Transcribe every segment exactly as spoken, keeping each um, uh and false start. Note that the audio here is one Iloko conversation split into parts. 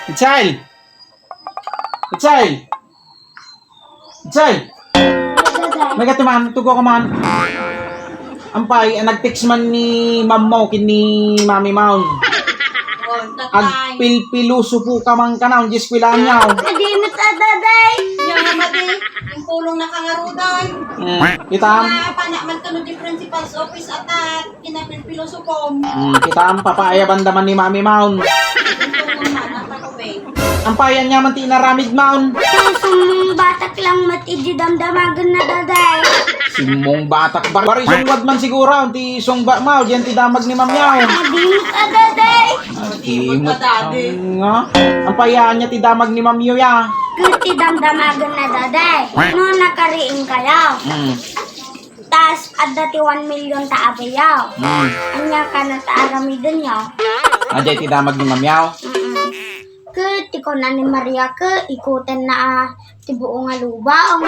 Itzel! Itzel! Itzel! May ka tuman, tugo ka man. Ampay, ah, nag-text man ni ma'am mo, ken ni mami mo. Oh, tatay. Agpilpilosopo ka man kanayon, di eskwelahan niyo. Adi met a, Daday. Nya, madi, impulong na ka ngaruden. Hmm, kitam? Nga, panak man kano di principal's office atat. Kinapilpilosopo. Hmm, kitam, papaayabanda man ni mami mo. Impulong na, natago, be. Ampayan niya man ti inaramid mo. Ti sumbong batak lang met idi damdamagen na, Daday. Sumbong batak. Bar-, bari sungwad man siguro ti sungba mo, diyan ti damag ni ma'am niyo. Adi met a, Daday. Adi met a, Daday. Nga. Ampayan niya ti damag ni ma'am niyo, ya. Ket ti damdamagen na, Daday. No nakariing kayo. Hmm. Tas adda ti one million ta abayaw. Mm. Ania kano ta aramidenyo? Adiay ti damag ni mamiaw? Mm-mm. Ket ti kuna ni Maria ket ikutenna a ti buo nga lubong.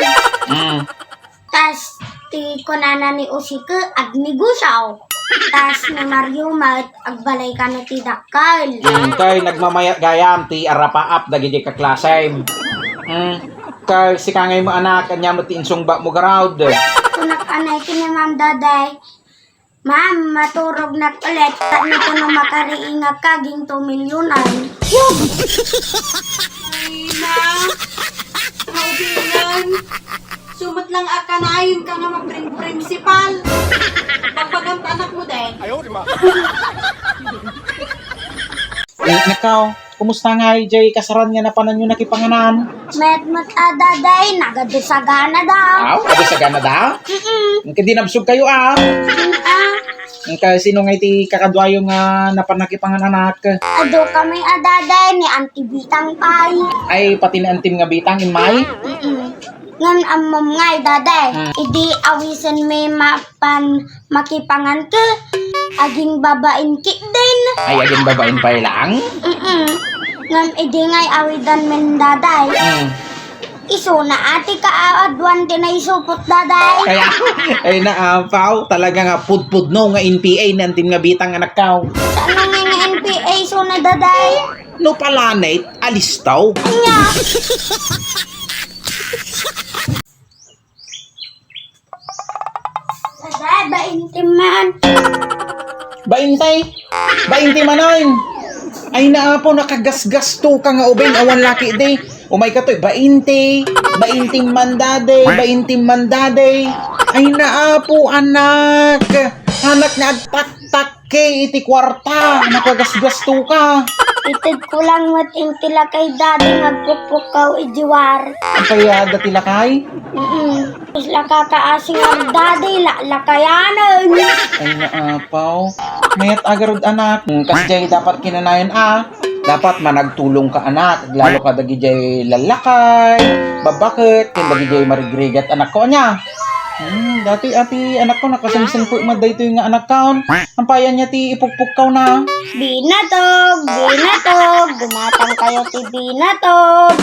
Mm. Tas ti kunana ni Jose ket agnegosio. Tas ni Mario met agbalay kano ti dakkel. Mm, kay nagmamayat gayam ti arapaap dagiti kaklasem. Mm. Kay sika ngay met anak, ania met ti insungbatmo garud? Kunak anay ken ni Ma'am Daday, "Ma'am, maturognak ulit, tapno kano makariingak kaging two millionan." Ay, na. Kaubilan. Sumat lang a kanayon ka nga maprin-, principal. Pagbagam ta anakmo, de. Ayaw, di ba? Eh, nakaw, kumusta ngay jay kasaran nga napananyo nakipanganan? Met met a, Daday, nagadusagana da. Aw, adu sagana da? Mm-mm. Ngka di nabsog kayo, ah. Mm, ah. Ngka sino ngay ti kakaduayo nga napan nakipangan anak? Adu kami a, Daday, ni Auntie Bitang pay. Ay, pati ni Auntie nga Bitang, immay? Mm-mm. Ngem ammom ngay, Daday, mm, idi awisenmi mapan makipangan ket aging babain ketdin. Ay, aging babain pay lang? Mm-mm. Ngem idi ngay awidanmin, Daday, mm, isuna a ti kaaduan ti naisupot, Daday. Kaya, ay naapaw, talaga nga pudpudno nga N P A ni Auntie nga Bitang, anakkaw. Saan nga nga N P A isuna, Daday? No planet, alistaw. Anya? Daday, bainte man. Bainte? Bainte manen? Ay, naapo, nakagasgasto ka nga ubing, awan laki di. Umay ka to, bainte, bainte man, Daday, bainte man, Daday. Ay, naapo, anak. Anak nga agtaktak. Kay iti kuarta, nakagasgasto ka. Ited ko lang met inti lakay, Daday, nga agpukpukkaw idi war. Apay a, dati lakay? Mm-mm. Tapos lakakaasing ang Daday, la-, lakayanan. Ay, naapaw. Mayat a garud, anak. Mm, kasjay dapat kinanayon, ah. Dapat managtulong ka, anak. Lalo ka dagijay lallakay, babbaket, ken dagijay marigrigat, anakko, ania? Hmm, dati, ati, anakko, nakasengsenpet met daytoy nga anakkaw. Ampayan niya ti ipukpukkaw na. Binatog, binatog, gumatang kayo ti binatog.